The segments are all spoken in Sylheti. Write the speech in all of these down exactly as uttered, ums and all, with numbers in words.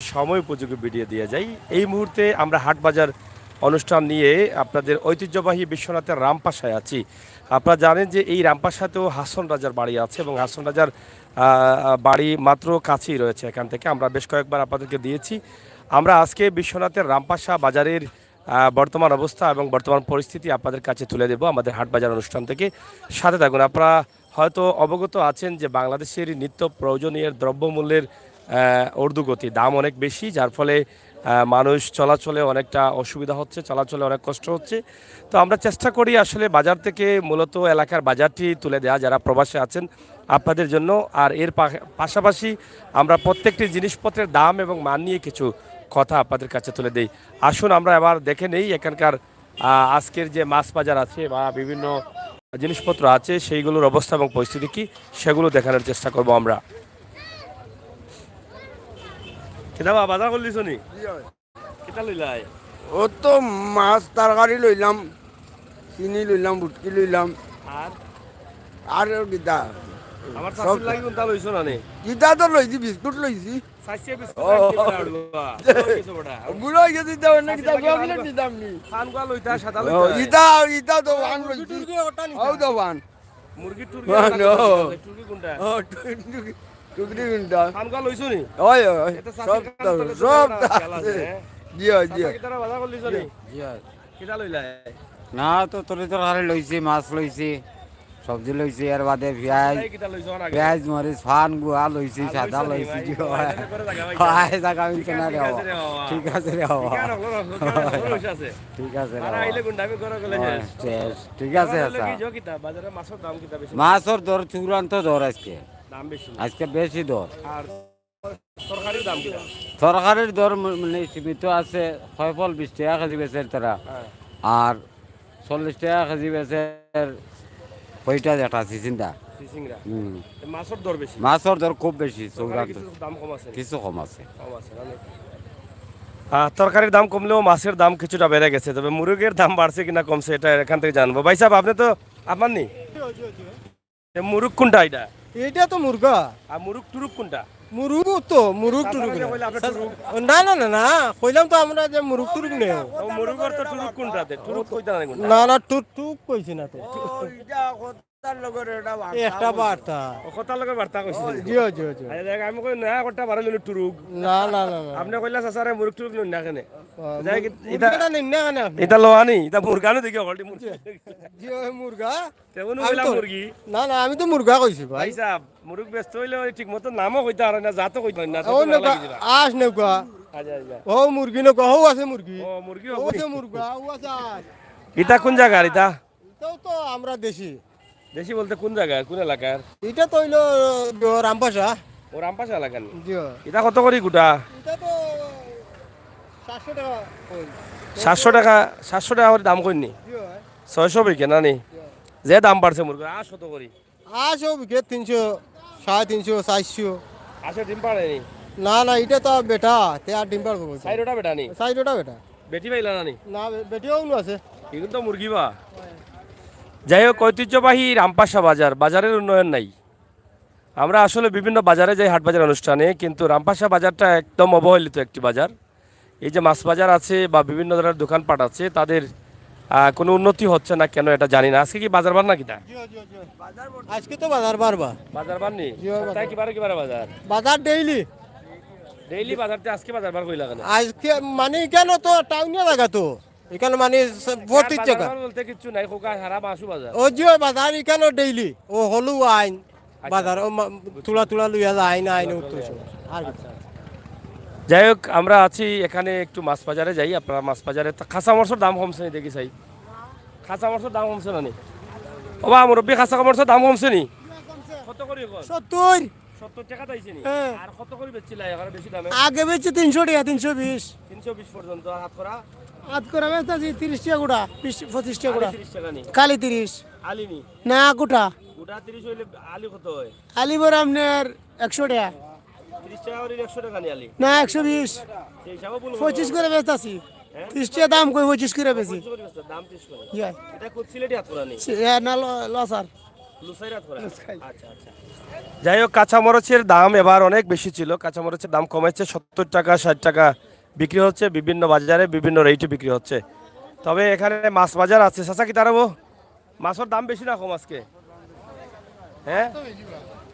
সময় উপযোগী ভিডিও দিয়ে যাই। এই মুহূর্তে আমরা হাট বাজার অনুষ্ঠান নিয়ে আপনাদের ঐতিহ্যবাহী বিশ্বনাথের রামপাশায় আছি। আপনারা জানেন যে এই রামপাশাতেও হাসন রাজার বাড়ি আছে এবং হাসন রাজার আহ, বাড়ি মাত্র কাছেই রয়েছে এখান থেকে। আমরা বেশ কয়েকবার আপনাদেরকে দিয়েছি। আমরা আজকে বিশ্বনাথের রামপাশা বাজারের আহ, বর্তমান অবস্থা এবং বর্তমান পরিস্থিতি আপনাদের কাছে তুলে দেব আমাদের হাট বাজার অনুষ্ঠান থেকে। সাথে থাকুন। আপনারা হয়তো অবগত আছেন যে বাংলাদেশের নিত্য প্রয়োজনীয় দ্রব্যমূল্যের আহ, ঊর্ধ্বগতি, দাম অনেক বেশি, যার ফলে আহ, মানুষ চলাচলে অনেকটা অসুবিধা হচ্ছে, চলাচলে অনেক কষ্ট হচ্ছে। তো আমরা চেষ্টা করি আসলে বাজার থেকে মূলত এলাকার বাজারটি তুলে দেওয়া, যারা প্রবাসে আছেন আপনাদের জন্য। আর এর পা- পাশাপাশি আমরা প্রত্যেকটি জিনিসপত্রের দাম এবং মান নিয়ে কিছু কথা আপনাদের কাছে তুলে দেই। আসুন আমরা এবার দেখে নেই এখানকার আহ, আজকের যে মাছ বাজার আছে বা বিভিন্ন জিনিসপত্র আছে, সেইগুলোর অবস্থা এবং পরিস্থিতি কি, সেগুলো দেখানোর চেষ্টা করব আমরা। কিতা বা, বাজার করলিছ নি? কিতা লইলাই? ও তো মাছ তরকারি লইলাম, চিনি লইলাম, বুটকি লইলাম। আর আর কিতা? আমার সব চাচির লাগি কোনটা লইছো না নে? কিতা তো লইছি, বিস্কুট লইছি। চাচিয়ে বিস্কুট ও। আনতে পারে আড়ুয়া। বুড়া হয়ে গেছে, দিতে হবে না, কিতা? খান গুয়া লইতা, সাদা ও, লইতা। ইতা, ইতা তো পান লইছি। ও তো পান। মুরগি টুরগি না, ওটা না। কোনটা? টুরগি কোনটা? ও, টু-, টুরগি, টুরগি কোনটা? খান গুয়া লইছো নি? ওই, ওই, ওই। এটা চাচির সব খান তো, তাহলে তো সব বেটা তো খেলা আছে, আছে। হ্যাঁ? জিও, জিও। চাচা, কিতা বাজার করলিছ নি? জিও। কিতা লইলা? না, তো তরি তরকারি লইছি, মাছ লইছি, সবজি লইছি, এর বাদে পিয়াজ, পিয়াজ, মরিচ, পান গুয়া লইছি, আর সাদা লইছি, নি, ভাই, জিও। ভাই, এটা করে জায়গা, ভাই। ভাই, জায়গা মিলছে না রে বাবা। ঠিক আছে রে বাবা। ঠিক আছে রে বাবা। ঠিক আছে রে বাবা। আর আইলে গুন্ডামি করে গেলে শেষ। শেষ। ঠিক আছে, আচ্ছা। কি জো কিতা? বাজারে মাছর দাম কিতা বেশি? মাছর দর চূড়ান্ত দর আজকে। দাম বেশি। আজকে বেশি দর। আর তরকারির দাম কিতা? তরকারির দর ম-, মানে সীমিত আছে, কয়ফল বিশ টাকা কেজি বেচের তারা। হ্যাঁ। আর চল্লিশ টাকা কেজি বেচের কইটা যেটা চিচিংড়া। চিচিংড়া। হুম। তো মাছর দর বেশি। মাছর দর খুব বেশি, তরকারি চূড়ান্ত। কিছু দাম কম আছে? কিছু কম আছে। কম আছে, না? আহ, তরকারির দাম কমলেও মাছের দাম কিছুটা বেড়ে গেছে, তবে মুরগের দাম বাড়ছে কিনা কমছে, এটা এখান থেকে জানবো। ভাই সাহেব, আপনি তো আপনার নি? এ, মুরুগ কোনটা এটা? এটা তো মুরগা। আর মুরুগ টুরুগ কোনটা? মুরুগ তো, মুরুগ টুরুগ না। কইলে আপনি টুরুগ। না, না, না, না, কইলাম তো আমরা যে মুরুগ টুরুগ নেই। ও, মুরুগর তো টুরুগ কোনটাতে? টুরুগ কইতা না কোনটা? না, না, টু-, টুরুগ কইছি না তো। ও, এটা কথার লগে এটা বার্তা একটা কইছি। বার্তা। ও, কথার লগে বার্তা কইছি। ও, জি, জি, জি। আরে দেখ, আমি কই না, কোনটা বারো লিলো টুরুগ। না, না, না, না। আপনি কইলা চাচারে মুরুগ টুরুগ নেই না কেনে? ও, যাই কি, মুরুগ এটা, এটা নেই না কেনে আপনি? এটা লোয়া নি, এটা মুরগা নি দেখি, হলটি মুরগি। জি, ওই মুরগা। তেমন আমি কইলা তো মুরগি। না, না, আমি তো মুরগা কইছি, ভাই। ভাই সাহেব, মুরুগ বেচতে হইলে ওই ঠিক মতো নামও কইতা পারে না, জাতও কইতা পারে না, ও তো নৌকা, লাগি দিবা। আস নৌকা। আচ্ছা, আচ্ছা। ও মুরগি নৌকা, ও আছে মুরগি। ও, মুরগি ও আছে। মুরগা, ও আছে আস। ইটা কোন জায়গার ইটা? এটাও তো আমরা দেশি। দেশি বলতে কোন জায়গার, কোন এলাকার? এটা তো হইলো রামপাশা। ও, রামপাশা এলাকার নি? জি। ইটা কত করি গোটা? এটা তো সাতশো টাকা কই। সাতশো টাকা, সাতশো টাকা করি দাম কইন নি? জি। ছয়শো বিকে না নি? জি। যে দাম বাড়ছে মুরগির, আস কত করি? আস ও বিকে তিনশো, সাড়ে তিনশো, চারশো। আসে ডিম পাড়ে নি? না, না, এটা তো বেটা, তে আর ডিম পাড়বো কই? চাইরোটা বেটা নি? চাইরোটা বেটা। বেটি পাইলা না নি? না, বে-, বেটিও উনো আছে। এগুলো তো মুরগি বা। যাই হোক, ঐতিহ্যবাহী রামপাশা বাজার, বাজারের উন্নয়ন নাই। আমরা আসলে বিভিন্ন বাজারে যাই, হাট বাজার অনুষ্ঠানে, কিন্তু রামপাশা বাজারটা একদম অবহেলিত একটি বাজার। এই যে মাছ বাজার আছে বা বিভিন্ন ধরনের দোকানপাট আছে, তাদের, আহ, কোনো উন্নতি হচ্ছে না কেন, এটা জানি না। আজকে কি বাজার বার নাকি তা? জি, জি, জি। আজকে তো বাজার বার বা। বাজার বার নি? জি, বাজার। সপ্তাহে কিবারে কিবারে বাজার? বাজার ডেইলি। ডেইলি বাজার, তে আজকে বাজার বার কইলা কেনে? আজকে মানে কেন তো টাউনে জায়গা তো। এখানে মানে স-, ভর্তি বাজার জায়গা। বার বলতে কিচ্ছু নাই, খোকা সারা মাসু বাজার। ও জি, ওই বাজার এখানে ডেইলি। ও হলু আইন, আচ্ছা। বাজার, ও মা-, তুলা তুলা লইয়া যায়, আইন, আইন তুলা তুলা উঠতেছে। লইয়া। আর আচ্ছা, আচ্ছা। যাই হোক, আমরা আছি এখানে একটু মাছ বাজারে যাই। আপনারা মাছ বাজারে তো কাঁচা মরিচর দাম কমছে নি দেখি চাই। কাঁচা মরিচর দাম কমছে না নি? ও বা মুরব্বি, কাঁচা মরিচর দাম কমছে নি? কত করি এখন? সত্তর। সত্তর টাকা চাইছে নি? হ্যাঁ। আর কত করি বেচছিলা এখন বেশি দামে? আগে বেচছি তিনশো টাকা, তিনশো বিশ। তিনশো বিশ পর্যন্ত, আর হাত করা? হাত করা বেচতাছি তিরিশ টাকা গোটা, বিশ, পঁচিশ টাকা গোটা। তিরিশ টাকা নি? কালি তিরিশ। আলি নি? না, গোটা। গোটা তিরিশ হইলে আলি কত হয়? আলি বড় আপনার একশো টাকা। তিরিশ টাকা করি একশো টাকা নি আলি? না, একশো বিশ। সেই হিসাবে ভুল হবে। পঁচিশ করে বেচতাছি। হ্যাঁ? তিরিশ টাকা দাম কই, পঁচিশ করে বেচি। পঁচিশ করে বেচতা, দাম তিরিশ করে। ইয়া। এটা কোন সিলেটি হাত করা নি? সে-, এ, না, ল-, ল স্যার। লুসাইরাত করা। আচ্ছা, আচ্ছা। যাই হোক, কাঁচামরিচের দাম এবার অনেক বেশি ছিল, কাঁচামরিচের দাম কমেছে, সত্তর টাকা, ষাট টাকা বিক্রি হচ্ছে, বিভিন্ন বাজারে বিভিন্ন রেটে বিক্রি হচ্ছে। তবে এখানে মাছ বাজার আছে। চাচা, কিতা রে বা, মাছর দাম বেশি না কম আজকে? হ্যাঁ,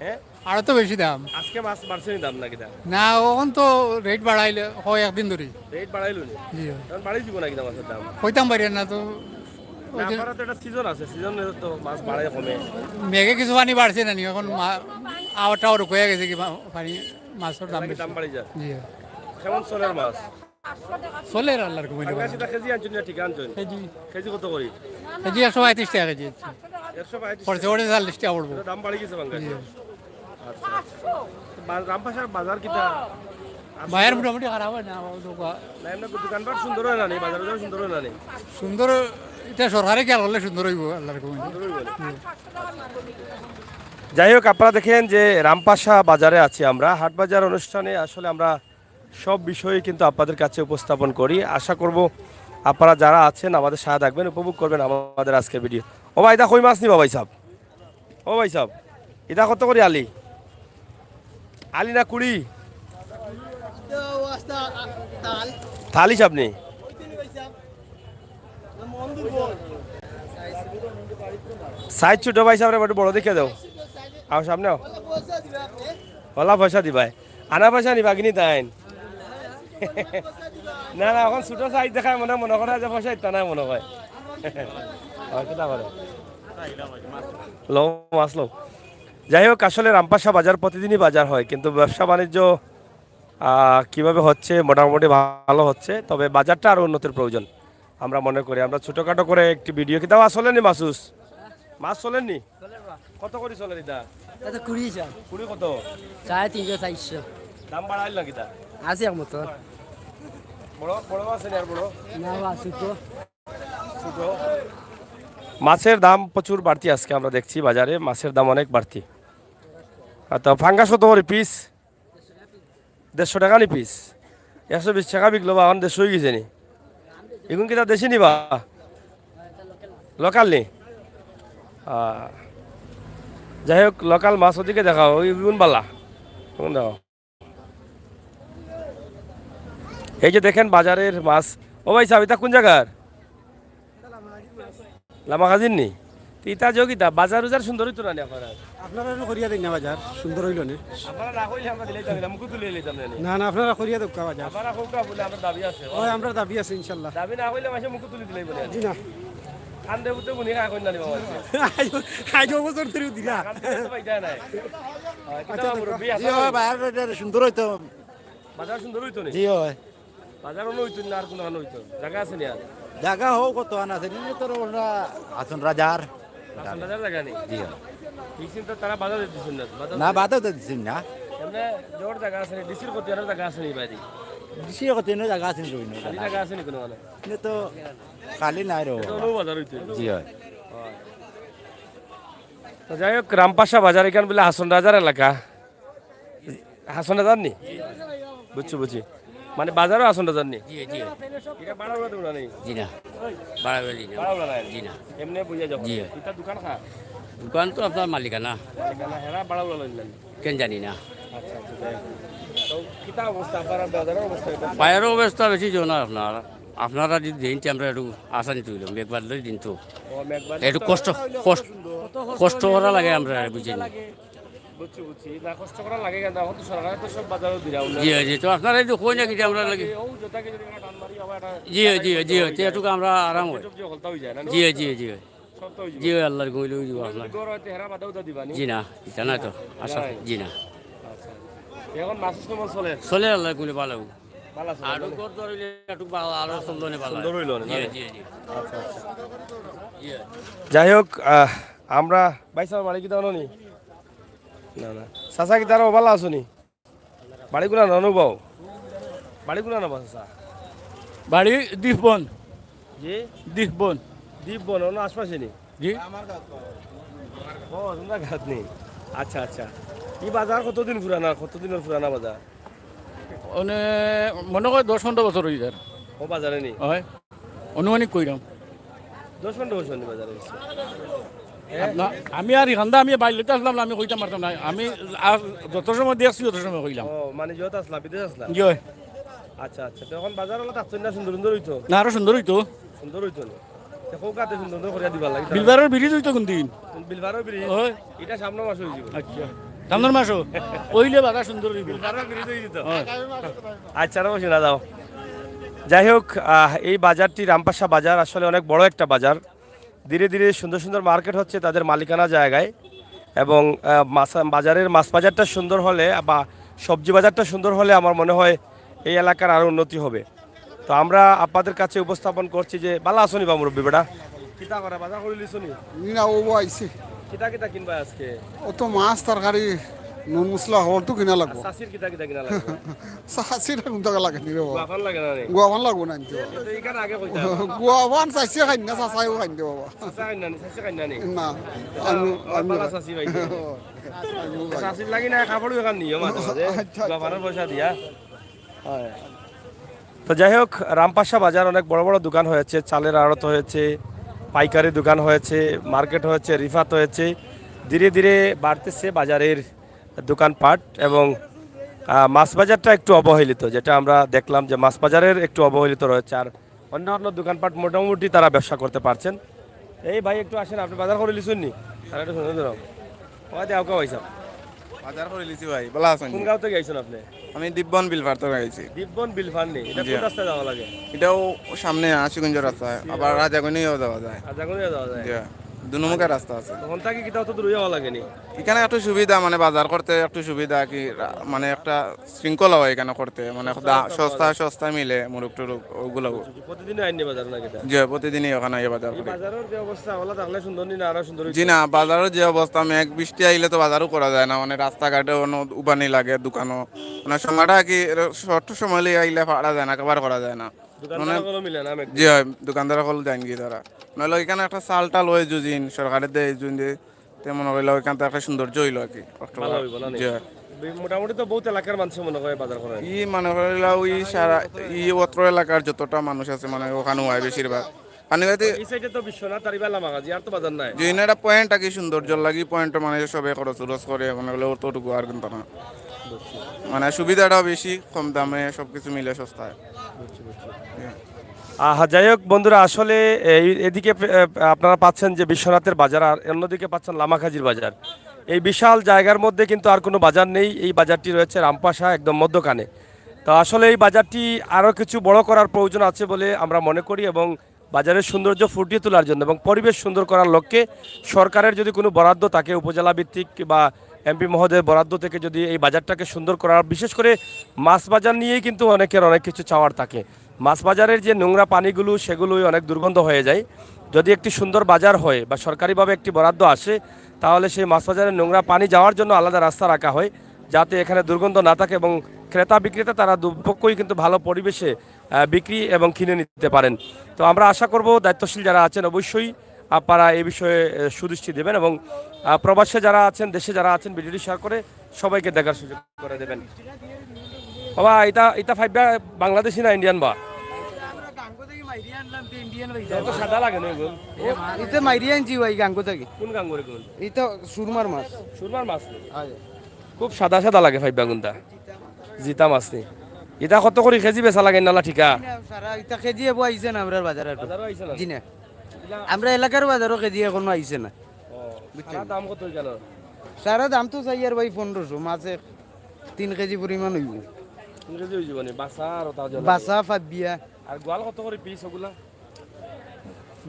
হ্যাঁ। আরো তো বেশি দাম। আজকে মাছ বাড়ছে নি দাম নাকি দাম? না, অখন তো রেট বাড়াইলে হয় একদিন ধরি। রেট বাড়াইলো নি? জি। এখন বাড়ি দিব নাকি দাম, মাছর দাম? কইতাম পারি না তো। না, ওই যে আপনারা তো একটা সিজন আছে, সিজনে তো মাছ বাড়ে কমে। মেঘে কিছু পানি বাড়ছে না নি, এখন মা-, আওয়ারটা ওর হয়ে গেছে কি মা-, পানি, মাছর দাম নাকি বেশি। দাম বাড়ি যায়? জি। কেমন চলের মাছ? চলের আল্লাহর কমাইলে পাঙ্গাস ভালো। ইতা কেজি আনছইন না ঠিক আনছইন? কেজি। কেজি কত করি? কেজি একশো পঁয়ত্রিশ টাকা কেজি হচ্ছে। একশো পঁয়ত্রিশ পড়ছে, টাকা। ওটা চল্লিশ টাকা পড়বো। এটা দাম বাড়ি গেছে পাঙ্গাস। জি। আচ্ছা, আচ্ছা। বা-, রামপাশার বাজার কিতা? বাজার মোটামুটি খারাপ হয় না, ও তো বা- না, এমনি দোকানপাট সুন্দর হয় না নি, বাজার বাজার সুন্দর হয় না নি? সুন্দর, এটা সরকারে খেয়াল করলে সুন্দর হইব, আল্লাহর কমাইলে। সুন্দর হইব না? জি। যাই হোক, আপনারা দেখেন যে রামপাশা বাজারে আছি আমরা। হাট বাজার অনুষ্ঠানে আসলে আমরা সব বিষয়ে কিন্তু আপনাদের কাছে উপস্থাপন করি। আশা করব আপনারা যারা আছেন আমাদের সাথে থাকবেন, উপভোগ করবেন আমাদের আজকের ভিডিও। ও ভাই, ইতা কই মাছ নি বা ভাই সাহেব? ও ভাই সাহেব, ইতা কত করি আলি? আলি না কুড়ি? থালি সাহেব নি? সাইজ ছোট ভাই সাহেব, একটু বড় দেখে দাও। আও সামনে আও। ওলা পয়সা দিবায়। আনা পয়সা নি বাগিনি তাইন। না, না, এখন ছোট সাইজ দেখায় মনে, মনে করে যে পয়সা ইতা নাই মনে হয়। আর কিতা করে? লও, মাছ লও। যাই হোক, আসলে রামপাশা বাজার প্রতিদিনই বাজার হয়, কিন্তু ব্যবসা বাণিজ্য, আহ, কিভাবে হচ্ছে, মোটামুটি ভালো হচ্ছে, তবে বাজারটা আরো উন্নতির প্রয়োজন আমরা মনে করি। আমরা ছোটখাটো করে একটি ভিডিও, কিতাও আসলে নি মাসুস? মাছ চলের নি? চলের বা। কত করি চলের ইতা? এটা তো কুড়ি হাজার। কুড়ি কত? সাড়ে তিনশো, চারশো। দাম বাড়াইল না কিতা? আছে এক মতো। বড়, বড় মাছ আছে নি আর বড়? না বা, ছোট। ছোট। মাছের দাম প্রচুর বাড়তি আজকে আমরা দেখছি বাজারে, মাছের দাম অনেক বাড়তি। আর তো ফাঙ্গাস কত করি পিস? দেড়শো টাকা নি পিস, একশো বিশ টাকা বিকলো বা, এখন দেড়শো হয়ে গেছে নি। এখন কিতা দেশি নি বা? লোকাল নি? আহ, যাই হোক, লোকাল মাছ ওদিকে দেখাও, ওই কোন বালা? কোন দেখাও? এই যে দেখেন বাজারের মাছ। ও ভাই সাহেব, ইতা কোন জায়গার? লামাকাজির নি? তে ইতা যে কিতা, বাজার উজার সুন্দর হইতো না নি আপনারা? আপনারা এনে করিয়া দিন না বাজার, সুন্দর হইল নে। আপনারা না কইলে আমরা দিলাইতাম না, মুখে তুলি লইতাম না নি। না, না, আপনারা করিয়া দেউক্কা বাজার। আপনারা কউক্কা বলে আমরা দাবি আছে। ওই, আমরা দাবি আছে ইনশাল্লাহ। দাবি না কইলে মাসে মুখে তুলি দিলাই বলে। জি না। কান্দে বুঝতে বুনি না কইন না নি বাবা। আইজ, আইজ অবসর ফিরিয়ে দিলা। কান্দে বুঝতে পাইতা নাই। হয়, কিতা আচ্ছা, মুরব্বি জি আছে? হয়, বাজার সুন্দর হইতো। বাজার সুন্দর হইতো নি? জি হয়। বাজার অনো হইতো না, আর কোনো হইতো? জাগা আছে নি আর? জাগা হোক, কত আন আছে, নিজে তোর ওরা আসন রাজার। আসন রাজার জাগা নি? জি হয়। বিক্সিন তো তারা বাধা দিতেছেন না, বাধা না, দিতেছেন? বাধা তো দিচ্ছেন না। এমনি জোর জাগা আছে নি, ডিসির কত আনার জাগা আছে নি বাইরে? ডিসির কত আনার জাগা আছে নি, রবীন্দ্র খালি জাগা। জাগা আছে নি কোনো মানে? এনে তো খালি নাই রে এটা বাবা। অনো বাজার হইতো? জি হয়। হয়। তো যাই হোক, রামপাশা বাজার এখান বলে হাসন রাজার এলাকা। হাসন রাজার নি? বুঝছি, বুঝছি। মানে বাজারও হাসন রাজার নি? জি, জি। এটা বাড়া উড়া দেবো না নি? জি না। বাড়া উড়া জি না। বাড়া উড়া নাই? জি না। এমনি বুঝা যাবো। জি। এটা দোকান খা? দোকান তো আপনার মালিকানা। মালিকানা, হেরা বাড়া উড়া লইলেন? কেন জানি না। আচ্ছা, আচ্ছা, যাই হোক। তো কিতা অবস্থা আপনার বাজারের অবস্থা এটা? বাজারের অবস্থা বেশি জোর না আপনার। আপনারা যদি দিন তে আমরা একটু আসানি তুললাম, মেঘ বাদলে দিন তো। ও, মেঘ বাদলে একটু তো কষ্ট, কষ্ট, কষ্ট করা লাগে আমরা, বুঝছেন? বুঝছি, বুঝছি। না, কষ্ট করা লাগে কেন? এখন তো সরকারে তো সব বাজারও দিরা, উন্নয়ন জি, জি, তো আপনারা এই যে কই না কি যে আমরা লাগে? ও, যেটা কি যদি আমরা টান মারি, আবার এটা জি, জি, জি, তে একটু আমরা আরাম হয়। সব যে হলতা হয়ে যায় না? জি, জি, জি। সব তো হয়ে জি, যাবে। আল্লাহর কইলে হয়ে যাবো আপনার। ঘর হইতে হেরা বাধা উধা দিবা নি? জি না, এটা না তো, আশা নাই। জি না। আচ্ছা। এখন মাছ কেমন চলে? চলে আল্লাহর কইলে ভালো। ভালো আছে, আর ভালো। ঘর দর হইলে একটু ভালো, আরো সুন্দর হইলে ভালো হয়। সুন্দর হইলো না, জি, না? জি, জি। আচ্ছা, আচ্ছা। জি। যাই হোক, আহ, আমরা ভাই সাহেব বাড়ি কিতা অনো নি? না, না। চাচা কিতা আরো ভালা আছো নি? বাড়ি কোনা নানু বাও? বাড়ি কোনা না বাসা? বাড়ি দীপবন। জি? দীপবন। দীপবন, অনো আশপাশে নি? জি। ও, তোমরা গাত নি। আচ্ছা, আচ্ছা। এই বাজার কতদিন পুরানা, কতদিনের পুরানা বাজার? মানে, মনে হয় দশ পনেরো বছর হয়ে যায়। ও বাজারে নি? হয়। অনুমানিক কইরাম। দশ পনেরো বছর নি বাজারে হইছে। না, আমি আর এখানটা আমি বাইর লইতে আসলাম না, আমি কইতাম পারতাম না। আমি আর যত সময় দেখছি, অত সময় কইলাম। ও, মানে যত আসলাম, বিদেশ আসলাম। জি অয়। আচ্ছা, আচ্ছা। তো এখন বাজার অলা থাকছইন না, সুন্দর সুন্দর অইতো? না, আরো সুন্দর অইতো। সুন্দর অইতো না? তো কোন কাতে সুন্দর সুন্দর করিয়া দিবার লাগি? বিলবারর ব্রিজ অইতো কোন দিন? বিলবারর ব্রিজ? অয়। ইটা সামনের মাসো অইযিবো। আচ্ছা। সামনের মাসো? অইলে বাজার সুন্দর অইবো। বিলবারর ব্রিজ অইযিতো। অয়। আচ্ছা, রে, বসি না, যাও। যাই হোক, আহ, এই বাজারটি রামপাশা বাজার আসলে অনেক বড় একটা বাজার। ধীরে ধীরে সুন্দর সুন্দর মার্কেট হচ্ছে তাদের মালিকানা জায়গায়, এবং, আহ, মাছ, বাজারের মাছ বাজারটা সুন্দর হলে বা সবজি বাজারটা সুন্দর হলে আমার মনে হয় এই এলাকার আরও উন্নতি হবে। তো আমরা আপনাদের কাছে উপস্থাপন করছি যে, ভালা আছো নি বা মুরব্বি বেটা? কিতা করা, বাজার করিলিছো নি? নি না, ও আইছে। কিতা কিতা কিনবা আজকে? ও তো মাছ, তরকারি, নুন মশলা, হল তো কিনা লাগবো। আর চাচির কিতা কিতা কিনা লাগবো? চাচির কোন টাকা লাগে নি রে বাবা? গুয়াফান লাগে না নি? গুয়াফান লাগবো না আনতে বাবা। তো এখানে আগে কইতা। গুয়াফান চাচিয়ে খাইন না, চাচাইও খাইন দে বাবা। চাচা খাইন না নি, চাচি খাইন না নি? না, আমি, আমার আমি বালা খাই। চাচি ভাই। আমি খাই। চাচির লাগি না, কাপড় এখান নিও মাঝে মাঝে। আচ্ছা, আচ্ছা। গুয়াফানর পয়সা দিয়া। হয়। তো যাই হোক, রামপাশা বাজার অনেক বড় বড় দোকান হয়েছে, চালের আড়ত হয়েছে, পাইকারি দোকান হয়েছে, মার্কেট হয়েছে, রিফাত হয়েছে। ধীরে ধীরে বাড়তেছে বাজারের দোকানপাট এবং, আহ, মাছ বাজারটা একটু অবহেলিত, যেটা আমরা দেখলাম যে মাছ বাজারের একটু অবহেলিত রয়েছে। আর অন্য অন্য দোকানপাট মোটামুটি তারা ব্যবসা করতে পারছেন। এই ভাই একটু আসেন, আপনি বাজার করিলিছইন নি? তারা একটু শুনে দিলাম। ওই দে, আউকা ভাই সাহেব। বাজার করিলিছি ভাই, ভালা আছইন? কোন গাঁও থেকে আইছেন আপনি? আমি দিব্বন বিলপার থেকে আইছি। দিব্বন বিলপার নি? এটা জি। কোন রাস্তায় যাওয়া লাগে? এটাও সামনে আশুগঞ্জ রাস্তায়, আবার রাজাগঞ্জেও যাওয়া যায়। রাজাগঞ্জেও যাওয়া যায়? জি। দুনো মুখে রাস্তা আছে। তখন থাকি কিতা অত দূরে যাওয়া লাগে নি? এখানে একটু সুবিধা, মানে বাজার করতে একটু সুবিধা কি, রা-, মানে একটা শৃঙ্খলা হয় এখানে করতে, মানে সস্তা, দা-, সস্তা সস্তা, সস্তা মিলে মুরগ টুরগ ওগুলো। প্রতিদিনই আইন নি বাজার নাকি এটা? জি, প্রতিদিনই ওখানে আইয়া বাজার এই করি। বাজারের যে অবস্থা, ওলা থাকলে সুন্দর নি না আরো সুন্দর হইতো? জি না, বাজারের যে অবস্থা, মেঘ বৃষ্টি আইলে তো বাজারও করা যায় না, মানে রাস্তাঘাটে কোনো উবানি লাগে, দোকানও, মানে সময়টা কি, এর শর্ট সময় লইয়া আইলে পারা যায় না, কভার করা যায় না। দোকানদার মানে হলো মিলে না, মেঘ জি হয়, দোকানদার হল যাইন কি তারা। নইলে ওইখানে একটা চাল টাল হয় যুদিন, সরকারের দেয় যুদিন, তে মনে করিলা ওইখান থেকে একটা সৌন্দর্য হইলো আর কি, অক্টোবর। ভালো হইবো না নি? জি। বি-, মোটামুটি তো বহুত এলাকার মানুষ মনে করে বাজার করে। ই মনে করিলা ওই সারা, ই অত্র এলাকার যতটা মানুষ আছে, মানে ওখানে হয় বেশিরভাগ। পানিঘাটি এই সাইডে তো বিশ্বনাথ আর ইবা লামাকাজি, আর তো বাজার নাই। জি, না, এটা পয়েন্ট আর কি, সৌন্দর্য লাগি পয়েন্ট, মানে সবে খরচ উরচ করে, মনে করলে অতটুকু আর কিন্তু না। বুঝছি। মানে সুবিধাটাও বেশি, কম দামে সবকিছু মিলে সস্তায়। বুঝছি, বুঝছি। জি। আহ, যাই হোক বন্ধুরা, আসলে এই, এদিকে পে-, আহ, আপনারা পাচ্ছেন যে বিশ্বনাথের বাজার, আর অন্যদিকে পাচ্ছেন লামাকাজির বাজার। এই বিশাল জায়গার মধ্যে কিন্তু আর কোনো বাজার নেই। এই বাজারটি রয়েছে রামপাশা, একদম মধ্যখানে। তো আসলে এই বাজারটি আরও কিছু বড় করার প্রয়োজন আছে বলে আমরা মনে করি, এবং বাজারের সৌন্দর্য ফুটিয়ে তোলার জন্য এবং পরিবেশ সুন্দর করার লক্ষ্যে সরকারের যদি কোনো বরাদ্দ থাকে, উপজেলা ভিত্তিক বা এমপি মহোদয়ের বরাদ্দ থেকে যদি এই বাজারটাকে সুন্দর করার, বিশেষ করে মাছ বাজার নিয়েই কিন্তু অনেকের অনেক কিছু চাওয়ার থাকে। মাছ বাজারের যে নোংরা পানিগুলো, সেগুলোই অনেক দুর্গন্ধ হয়ে যায়। যদি একটি সুন্দর বাজার হয় বা সরকারিভাবে একটি বরাদ্দ আসে, তাহলে সেই মাছ বাজারের নোংরা পানি যাওয়ার জন্য আলাদা রাস্তা রাখা হয়, যাতে এখানে দুর্গন্ধ না থাকে এবং ক্রেতা বিক্রেতা তারা দুপক্ষই কিন্তু ভালো পরিবেশে, আহ, বিক্রি এবং কিনে নিতে পারেন। তো আমরা আশা করব দায়িত্বশীল যারা আছেন অবশ্যই আপনারা এই বিষয়ে, আহ, সুদৃষ্টি দেবেন এবং, আহ, প্রবাসে যারা আছেন, দেশে যারা আছেন, ভিডিওটি শেয়ার করে সবাইকে দেখার সুযোগ করে দেবেন। বাবা, এটা, এটা ফাইবা বাংলাদেশি না ইন্ডিয়ান বা? ইন্ডিয়ান ভাই। এত সাদা লাগে না এগুলো? ও, এটা মাইরি আনছি ভাই গাঙ্গো থেকে। কোন গাঙ্গোর এগুলো? এটা সুরমার মাছ। সুরমার মাছ নি? হয়। খুব সাদা সাদা লাগে ফাইবা গুনতা। জিতা মাছ নি? এটা কত করি কেজি বেচা লাগে নালা ঠিকা? না, সারা এটা কেজি এবো আইছে না আমরার বাজারে তো। বাজারও আইছে না? জি না। আমরা এলাকার বাজারও কেজি এখনো আইছে না। ও, বুঝছেন? সারা দাম কত অইগেল? সারা দাম তো চাই আর ভাই পনেরোশো, মাছে তিন কেজি পরিমাণ অইবো। তিন কেজি অইযিবো নি? বাসা আর ওটা জন্য? বাসা, ফাবিয়া। আর গোয়াল কত করি পিস ওগুলা?